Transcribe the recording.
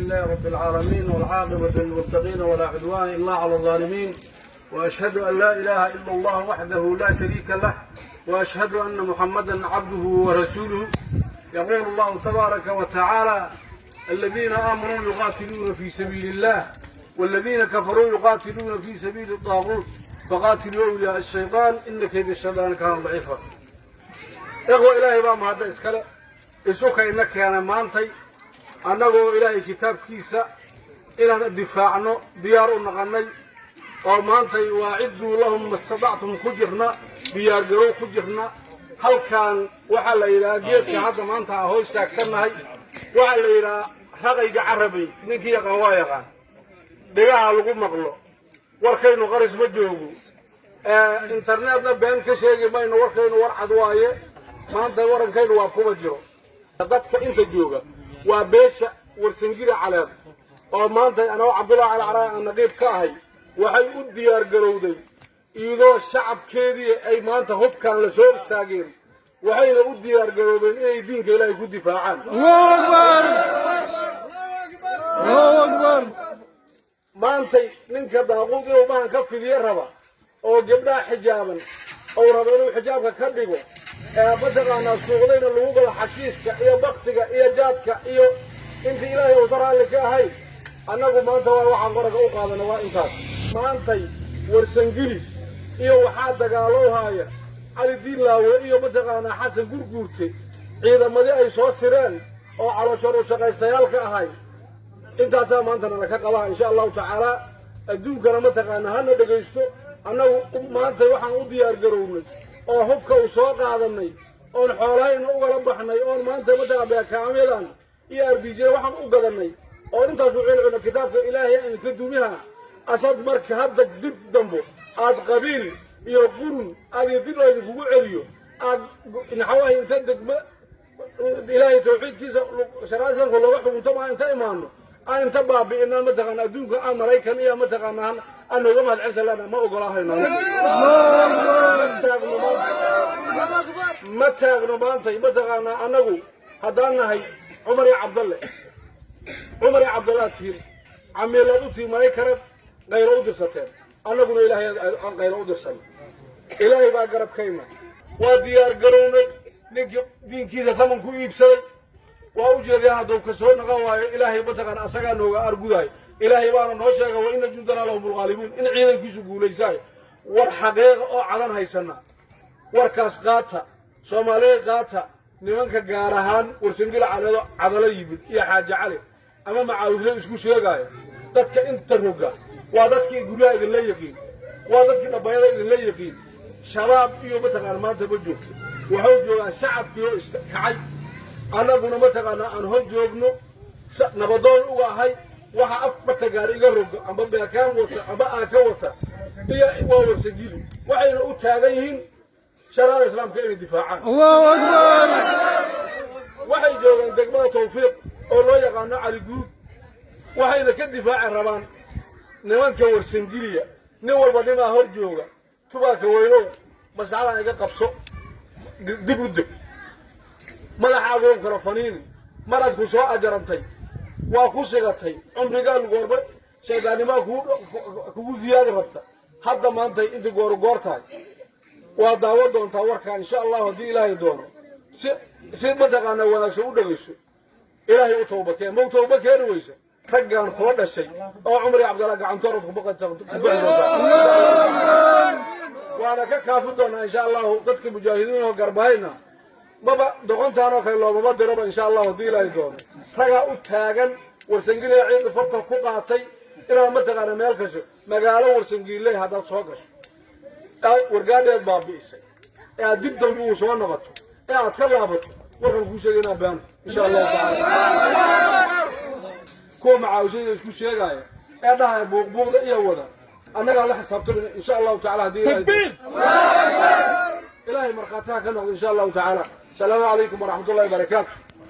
لله رب العالمين، والعاقبة للمتقين، ولا عدوان إلا على الظالمين، وأشهد أن لا إله إلا الله وحده لا شريك له، وأشهد أن محمدا عبده ورسوله. يقول الله تبارك وتعالى: الذين آمنوا يقاتلون في سبيل الله، والذين كفروا يقاتلون في سبيل الطاغوت، فقاتلوا أولياء الشيطان، إن كيد الشيطان كان ضعيفا. Ikhwa, Ilaahay baa mahadda iskale isu kayna keena maantay, annagoo Ilaahay kitaabkiisa inaan difaacno diyaar u naqannay, oo maantay وأعدوا لهم ما استطعتم ku jirna, diyaargarow ku jirna. Halkan waxaa la yidhaha, geedka hadda maanta aan hoos taagsannahay waxaa la yidhahaa Raqayga Carabay. Ninkii yaqaan waa yaqaan, dhegaha lagu maqlo. Warkaynu qaris ma joogo, internetna been ka sheegi mayno. Warkaynu war cad waaye. Maanta warankaynu waa kuma jiro. Dadka inta jooga waa beesha Warsangiri Caleed, oo maanta anoo Cabdullahi Cali Caraa aan naqiib ka ahay. Waxay u diyaar garowday iyadoo shacabkeedii ay maanta hubkan la soo istaageen, waxayna u diyaar garoobeen inay diinka Ilaahay ku difaacaan. الله أكبر، الله أكبر. Maantay ninka daaquud inuu mahan ka fidiyo raba, oo gabdhaha xijaaban ou raba inuu xijaabka ka dhigo, ee mataqaanaa suuqdayna lagu galo xashiiska iyo baktiga iyo jaadka iyo intii Ilaahay uusan raalli ka ahayn, annagu maanta waa waxaan qoraga u qaadana waa intaas. Maantay Warsangili iyo waxaa dagaaloo haaya Cali Diinlaawe iyo mataqaanaa Xasan Gurguurte, ciidamadii ay soo sireen oo calooshoor u shaqaystayaalka ahay. Intaasaa maanta nala ka qabaa, insha Allahu tacaala. Adduunkana mataqaana hana dhegaysto. Annagu maanta waxaan u diyaar garownay oo hubka uu soo qaadanay, oon xoolahayna ugala baxnay, oon maanta mataqaan beekaamyadan iyo RPG waxaan u gadanay, oo intaasu celcuna kitaabka Ilaahay aan ka dumiha asad. Marka hadda dib dambo aad qabiil iyo qurun aad iyo dib laydinkugu celiyo, aad naxawahay inta degma Ilaahay tawxiidkiisa sharaa Islaamka looga xukunto maa inta imaano aan inta baabi'inaa mataqaana adduunka aan Maraykan iyo mataqaana aan nooga mahad celsa lena ma ogolaahayno. Ma taagno maantay mataqaanaa. Annagu haddaan nahay Cumar iyo Cabdalle, Cumar iyo Cabdalle aad tihiin, camiilaad u tihiin Maraykanad qaylo u dirsateen. Annaguna Ilaahay aan qaylo u dirsan, Ilaahay baa garabkayna. Waa diyaar garownay. Ninkii diinkiisa saman ku iibsaday waa u jeedaa, hadduu ka soo naqon waayo, Ilaahay mataqaana asagaa nooga argudaay. Ilaahay baana noo sheega: وإن جندنا لهم الغالبون, in ciidankiisu guulaysaay. War xaqiiqa oo cadan haysana, warkaas qaata, Soomaaliya qaata. Nimanka gaar ahaan Warsangila Caleedo Cadalo yimid iyo Xaaji Cali ama Macaawisle isku sheegaayo, dadka inta roga waa dadkii guryaha idinla yaqiin, waa dadkii dhabayada idinla yaqiin. Shabaab iyo mataqaana maanta ma joogto, waxau joogaan shacabkii oo kacay. Annaguna mataqaanaa aan hor joogno, nabadoon uga ahay. Waxa afarta gaari iga roga, amba beekaan wata amba aaka wata, iyo waa Warsangili, waxayna u taagan yihiin shariicada Islaamka inay difaacaan. الله أكبر. Waxay joogaan degmada Tawfiiq oo loo yaqaano Cali Guud, waxayna ka difaaci rabaan nimanka Warsangiliya. Nin walba nimaa hor jooga. Tubaaka weynow, maslaxadan iga qabso, dib u deg, madaxaagoon kala faniinin. Maraad ku soo ajarantay, waa ku sigatay cumrigaa goorba shaydaannimaa kugu ziyaadi rabta. Hadda maantay inta gooru goor tahay waa daawo doontaa warkaa, insha Allahu, haddii Ilaahay doono. Si mataqaanaa wanaagsan u dhegayso, Ilaahay u tawba keen. Mau tawba keeni weysa, raggaan koo dhashay oo Cumar iyo Cabdallah gacantoorad ku bixi doontaa, waana ka kaafin doonaa, insha Allahu, dadka mujaahidiin oo garbahayna. Maba doqontaan oo kale loomama diraba, insha Allahu, haddii Ilaahay doono. Ragaa u taagan Warsangeliya ciida farta ku qaatay inaad mataqaana meel kasto magaalo Warsangiiley haddaad soo gasho, wargaadheed baabi'isay ee aad dib dambe uu soo noqoto ee aad ka laabato, warkan kuu sheegay inaa beano, insha Allahu tacaala. Kuwa macaawishada isku sheegaaya ee dhahaya buuqbuuqda iyo wada, annagaa la xisaabtamayna, insha Allahu tacala, haddii Ilaahay markhaatiha ka noqdo, insha Allahu tacaala. Asalaamu calaykum waraxmatullahi wabarakaatu.